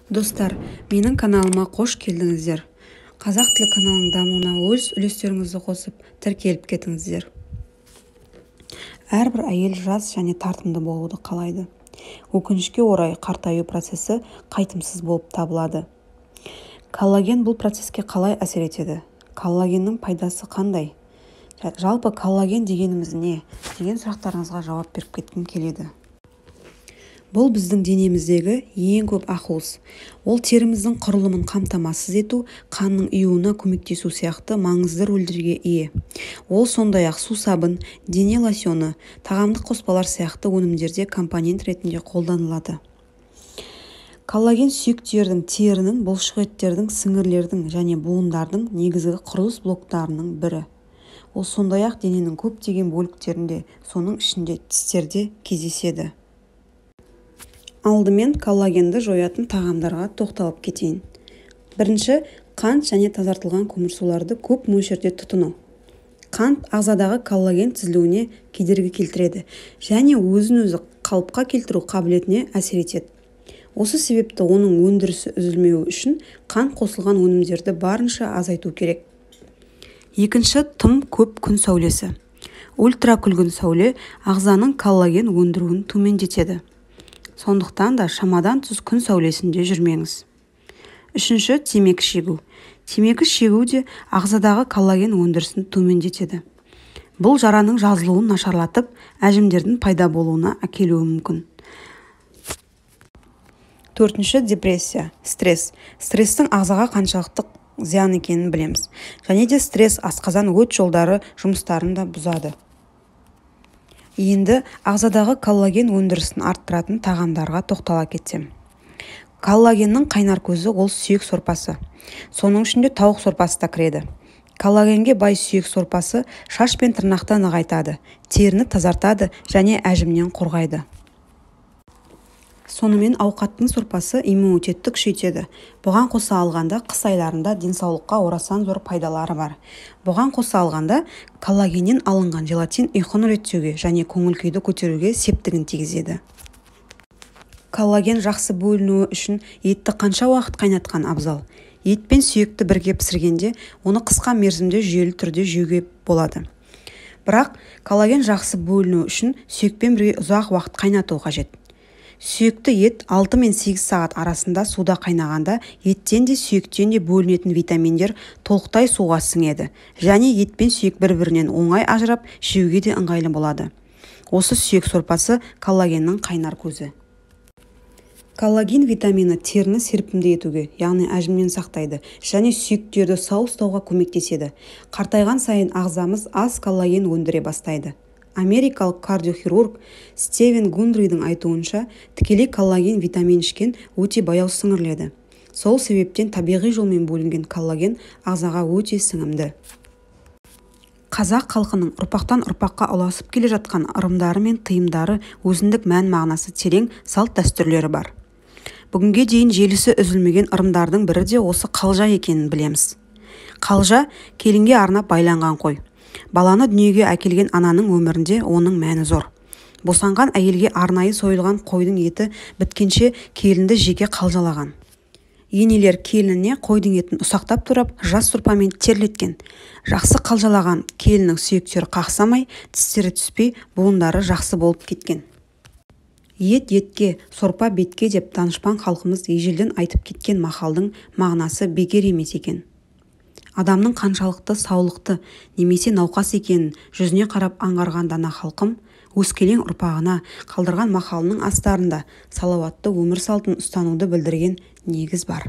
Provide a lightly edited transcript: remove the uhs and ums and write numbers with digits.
Достар, менің каналыма қош келдіңіздер. Қазақ тілі каналының дамуына өз үлестеріңізді қосып, тіркеліп кетіңіздер. Әрбір әйел жас және тартымды болуды қалайды. Өкінішке орай, қартаю процесі қайтымсыз болып табылады. Коллаген бұл процеске қалай әсер етеді? Коллагеннің пайдасы қандай? Жалпы коллаген дегеніміз не? Деген сұрақтарыңызға жауап беріп кеткім келеді. Бұл біздің денеміздегі ең көп ақуыз. Ол теріміздің құрылымын қамтамасыз ету, қанның ұюына көмектесу сияқты маңызды рөлдерге ие. Ол сондай-ақ сусабын, дене лосьоны, тағамдық қоспалар сияқты өнімдерде компонент ретінде қолданылады. Коллаген сүйектердің, терінің, бұлшықеттердің, сіңірлердің және буындардың негізгі құрылыс блоктарының бірі. Ол сондай-ақ дененің көптеген бөліктерінде, соның ішінде тістерде кездеседі. Алдымен коллагенді жоятын тағамдарға тоқталып кетейін. Бірінші, қант және тазартылған көмірсуларды көп мөлшерде тұтыну. Қант ағзадағы коллаген түзілуіне кедергі келтіреді және өзін-өзі қалыпқа келтіру қабілетіне әсер етеді. Осы себепті оның өндірісі үзілмеуі үшін қант қосылған өнімдерді барынша азайту керек. Екінші, тым көп күн сәулесі. Ультракүлгін сәуле ағзаның коллаген өндіруін төмендетеді. Сондықтан да шамадан тыс күн сәулесінде жүрмеңіз. Үшінші, темекі шегу. Темекі шегу де ағзадағы коллаген өндірісін төмендетеді. Бұл жараның жазылуын нашарлатып, әжімдердің пайда болуына әкелуі мүмкін. Төртінші, депрессия, стресс. Стресстің ағзаға қаншалықты зиян екенін білеміз. Және де стресс асқазан өт жолдары жұмыстарын да бұзады. Енді ағзадағы коллаген өндірісін арттыратын тағамдарға тоқтала кетсем. Коллагеннің қайнар көзі ол сүйек сорпасы. Соның ішінде тауық сорпасы да кіреді. Коллагенге бай сүйек сорпасы шаш пен тырнақты нығайтады, теріні тазартады және әжімнен қорғайды. Сонымен ауқаттың сорпасы иммунитетті күшейтеді. Бұған қоса алғанда қыс айларында денсаулыққа орасан зор пайдалары бар. Бұған қоса алғанда коллагеннен алынған желатин ұйқыны реттеуге және көңіл-күйді көтеруге септігін тигізеді. Коллаген жақсы бөлінуі үшін етті қанша уақыт қайнатқан абзал? Ет пен сүйекті бірге пісіргенде оны қысқа мерзімде жүйелі түрде жеуге болады. Бірақ коллаген жақсы бөлінуі үшін сүйекпен бірге ұзақ уақыт қайнату қажет. Сүйекті ет 6 мен 8 сағат арасында суда қайнағанда еттен де сүйектен де бөлінетін витаминдер толықтай суға сіңеді және ет пен сүйек бір-бірінен оңай ажырап, жеуге де ыңғайлы болады. Осы сүйек сорпасы коллагеннің қайнар көзі. Коллаген витамині теріні серпімді етуге, яғни әжімнен сақтайды және сүйектерді сау ұстауға көмектеседі. Қартайған сайын ағзамыз аз коллаген өндіре бастайды. Америкалық кардиохирург Стивен Гундридің айтуынша, тікелей коллаген витамин ішкен өте баяу сіңіріледі. Сол себептен табиғи жолмен бөлінген коллаген ағзаға өте сіңімді. Қазақ халқының ұрпақтан ұрпаққа ұласып келе жатқан ырымдары мен тыйымдары, өзіндік мән-мағынасы терең салт-дәстүрлері бар. Бүгінге дейін желісі үзілмеген ырымдардың бірі де осы қалжа екенін білеміз. Қалжа келінге арнап байланған қой. Баланы дүниеге әкелген ананың өмірінде оның мәні зор. Босанған әйелге арнайы сойылған қойдың еті біткенше келінді жеке қалжалаған. Енелер келініне қойдың етін ұсақтап турап, жас сорпамен терлеткен. Жақсы қалжалаған келіннің сүйектері қақсамай, тістері түспей, буындары жақсы болып кеткен. Ет етке, сорпа бетке деп данышпан халқымыз ежелден айтып кеткен мақалдың мағынасы бекер емес екен. Адамның қаншалықты саулықты немесе науқас екенін жүзіне қарап аңғарған дана халқым, өскелең ұрпағына қалдырған мақалының астарында салауатты өмір салтын ұстануды білдірген негіз бар.